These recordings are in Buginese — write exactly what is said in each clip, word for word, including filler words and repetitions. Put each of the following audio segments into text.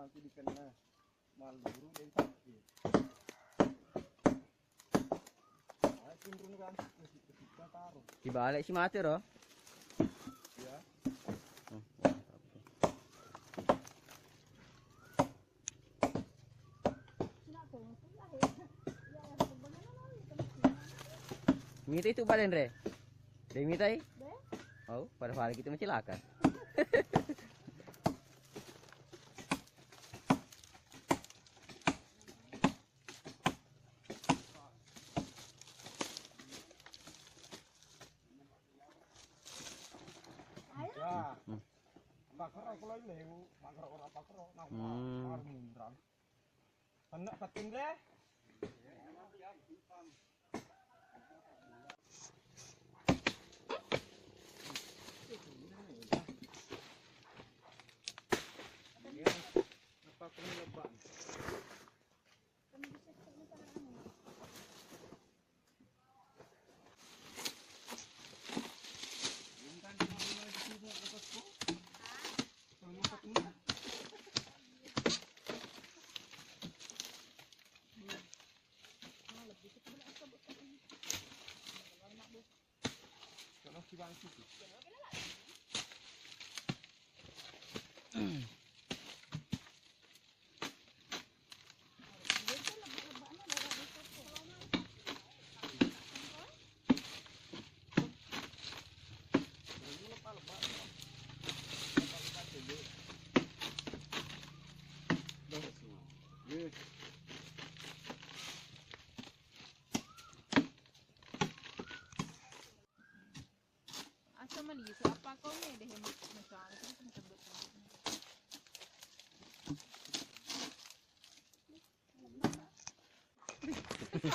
Jadi kena maluru dari tadi. Ayo, turun kan, kita taruh. Kibalik si mati ro. Ya. Hmm. Mita itu badan re. Dia mita i. Oh, pada hari kita macilaka. Ya. Hmm. Pakero kalau ini, pakero orang pakero, nah, hmm. Harus nyebrang. Kena peting deh. Apa aku lebak? Asa malisu apa kau ni deh, masuk angin tu macam betul.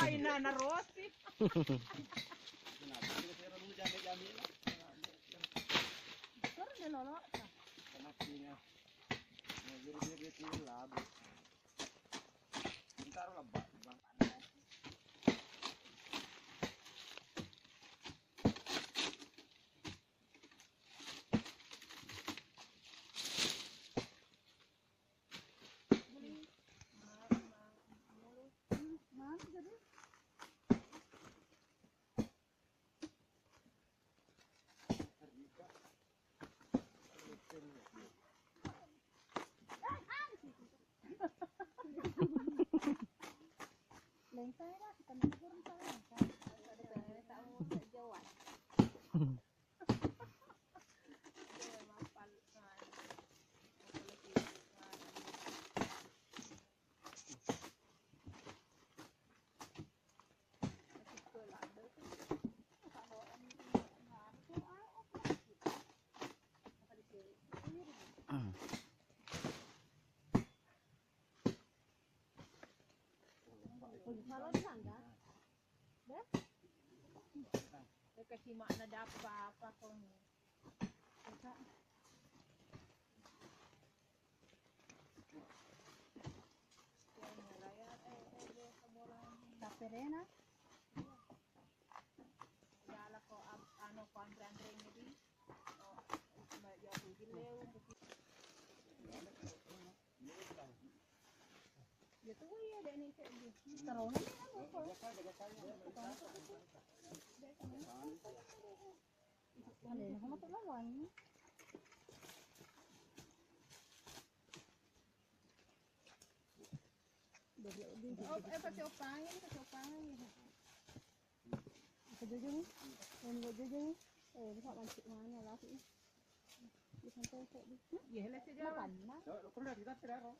Aina na roti. Terus dia lolo. Kenapa ni? Mau jadi dia dia labu. Ntar lebak, Bang. Lengkai lah, kita mengukur misalnya kan. Ada tahu jauhan. Kalau di sana, deh? Kasih makna dapat apa kau ni? Taperena. Iya lah, ko am-, anu, ko anre-anre ini. Oh, cuma ya, aku gile, aku. Ya tuh, iya, ada ini kayak gitu. Terowongan ini kan, apa? Ada yang sama tuh lawan. Oh, eh, pakai opang ini, pakai opang ini. Apa jujung? Yang buat jujung? Eh, bisa mancing mana lah sih? Di santai kok di. Iya, lah sejauh. Makan, Mak. Kalau kita tidak.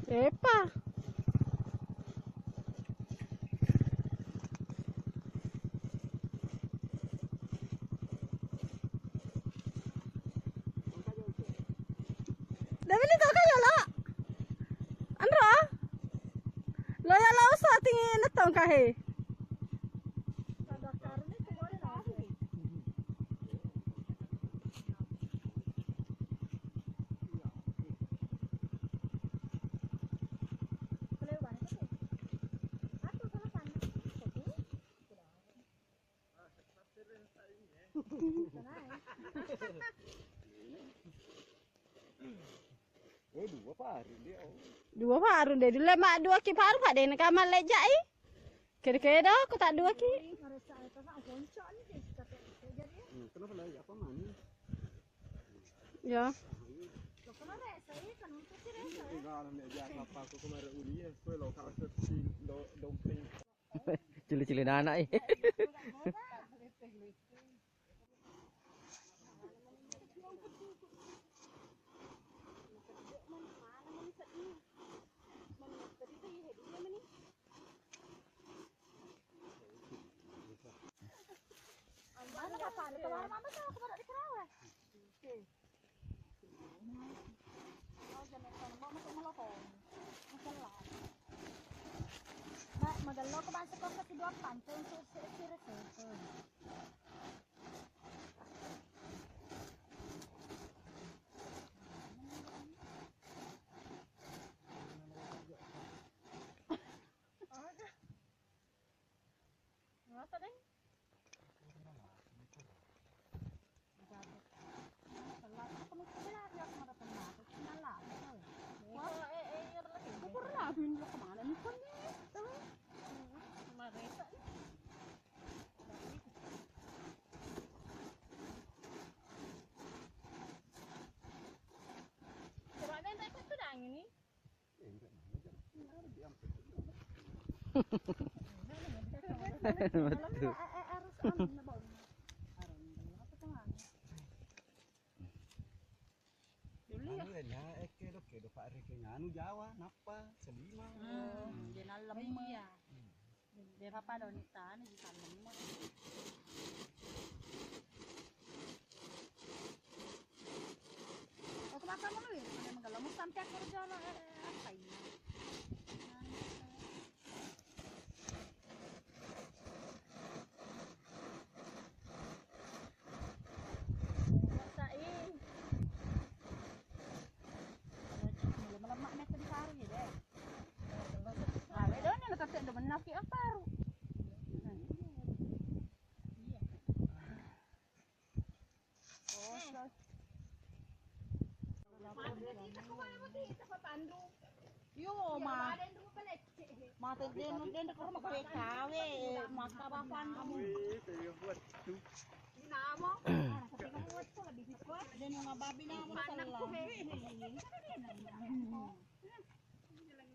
Epa. Demi ni tau kayo lo. Anro? Lo ya lo usah tinggi netong kahe. Oh, dua paru dia. Oh. Dua paru deh, dulu mak dua ki paru, Pak, deh, nak amal lejai. Kira-kira dah, aku tak dua ki. Hmm, kenapa lagi? Apa manis? Ya. Enggak, anak dia apa aku kemarin uli ya, gue lo kalau seperti do-, dompeng. Cili-cili anak, eh. Mana kapal? Kemana mama sama kepada di Kerawang? Magello ko bangsa ko kedua pancen sire-sire. Ngapa, Deng? Coba, Deng, tak ikut tuh, Dang, ini. Betul. Anu ya, eh, kedo-kedo Pak Reke nganu Jawa, nappa selima. Hmm, dia nallem. Iya. Dia papa doni tani di sana. Aku makan dulu ya, ada menggelombang sampai aku kerja lah, eh, eh, apa ini? Melemak-lemak di sari deh. Nah, bedanya lo kata udah menaki apa ru? Yo, ma. Mate den, den ko rumah kue kawe, maka bapan. Namo. Den ma babi namo salah.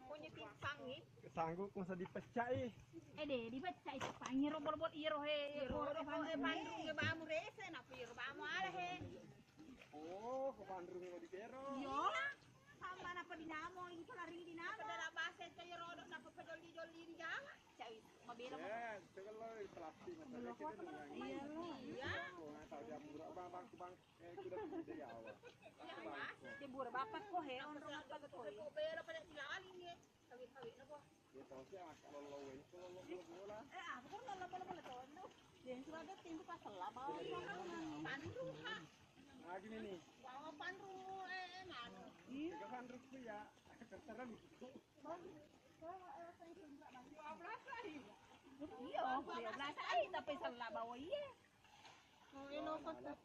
Punya pisang ni. Sanggup masa dipeccai. Eh, deh, dipeccai pisang iro bol-bol iro he. Iro, iro, iro, iro, iro, bamu rese, napa iro bamu ala he. Oh, ko panrung mau di pero. Iya. Sama napa dinamo, ini kan hari dinamo. Apa dalam bahasa itu ya rodok napa pejoli-joli di jalan. Cai, mabela mo. Eh, coba lo plastik macam itu. Iya. Iya. Oh, nggak tahu dia pura bang, bang, bang. Eh, kuda-kuda ya, awak. Iya, Mas. Dia bura bapak ko he, onrong apa ko he. Ko bela pada dilalin ya. Kawin-kawin apa? Ya, tahu sih, anak kalau lo win, kalau lo bola-bola. Eh, aku kan kalau bola-bola tahu, no. Dia sudah ada tim tuh pasal lah, bawa. Pandu, ha. Nah, gini nih. Bawa pandu, eh, eh, nganu. Iya. Tiga pandu tuh ya, terserah nih. Iya, tiga belas ai, tapi salah bawa iya. Oh, ini apa tuh?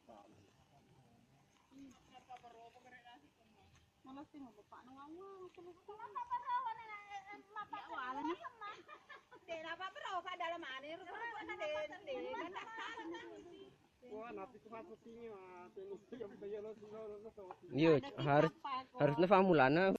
Malah sih mau bapak nang awal, aku lupa. Kenapa baru awal, eh, eh, eh, mata ya, awal nih. Dek, apa baru awal dalam mana? Wah, nanti tuh aku tinggi, Mas. Ini yang bayar lo, lo, lo, lo, lo. Iya, harus, harusnya famulana.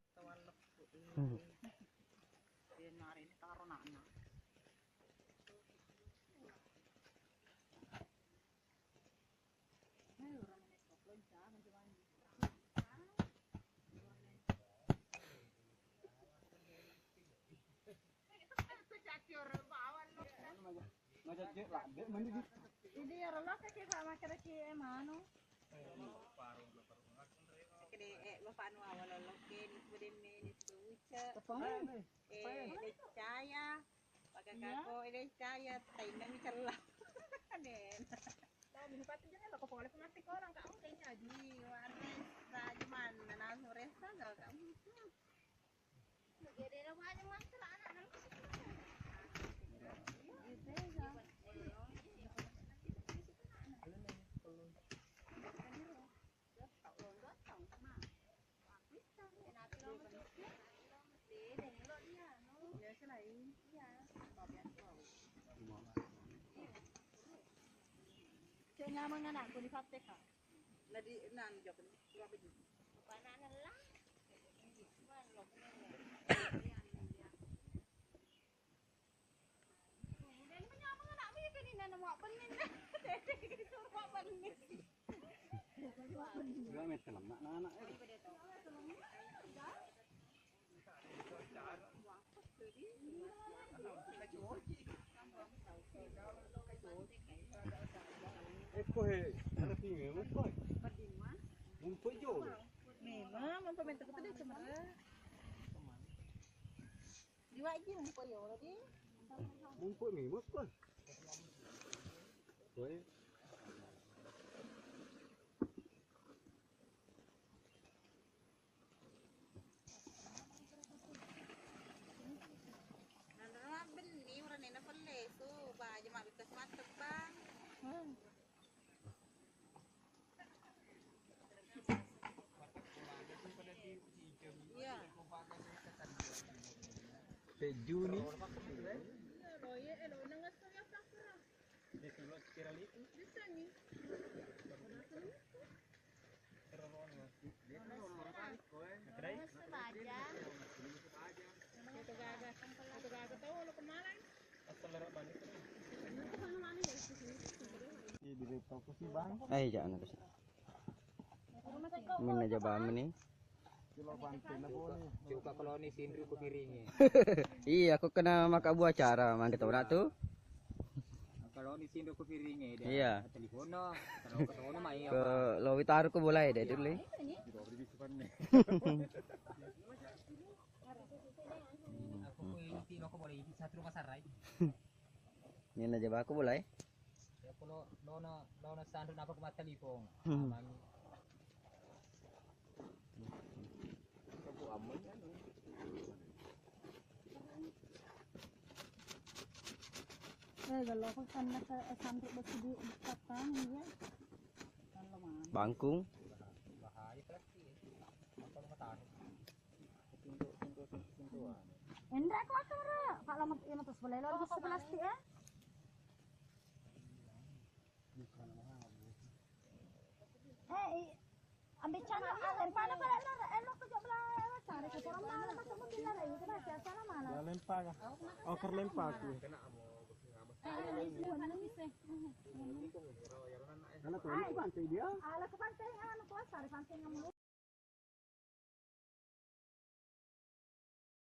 Jadi ya, relok ke, Pak, makkeda ki, eh, manu. Kede, eh, bapaknu awal lokke, nipu demme, nipu ucek. Eh, lecaya. Pakai kako, lecaya, tainna mi cella. Den. Tahu, minum pasti jangan lo, kepala aku mati korang, kak, oke, jadi. Iya, warna raju mana, langsung resa, gak, kak. Cek nyameng anakku di praktek, Kak. Ladi nang jok. Bapakna nella. Eko he, ana pinge, eko he. Mumpoi jolo. Memang, mumpoi mentok itu dia cemara. Diwaji mumpoi jolo di. Mumpoi memang, eko. Eko he. Nanrena mabbenni, uranena pellesu, baja mabbikkas mattebbang. Iya. Pejuni. Iya, lo ye, eh, lo nang asu ya, Pak. Eh, jangan terus. Minna jabang meni. Cuka koloni sinru ku piringi. Iya, aku kena maka buah cara, mangke tau tu. Koloni sinru ku piringi, dia. Iya. Telepono, kalau ketemu mai ke apa? Lo witaru ku bolai deh dulu. Aku ku ini tino ku boleh ini satu rumah sarai. Minna jabang ku bolai. Ya, aku lo, lono, lono sandu napa ku mattelepon. Hmm. Aman. Eh, kalau aku kan ke, eh, sampai besi di, di patang, iya. Kalau mana? Bangkung. Enre, aku akan re. Pak, lama, iya, terus boleh lo, terus plastik, ya. Eh, i-, ambil cana, ah, lempana pale lo, eh, lo kejak belah, eh, cari ke orang mana, masuk mobil lah, itu masih asal mana? Ya, lempa kah? Oh, ker lempa aku. Eh, ini semua, ini bisa. Karena tuh, ini pantai dia. Ala ke pantai, anu, kuasa, ada pantai yang mau.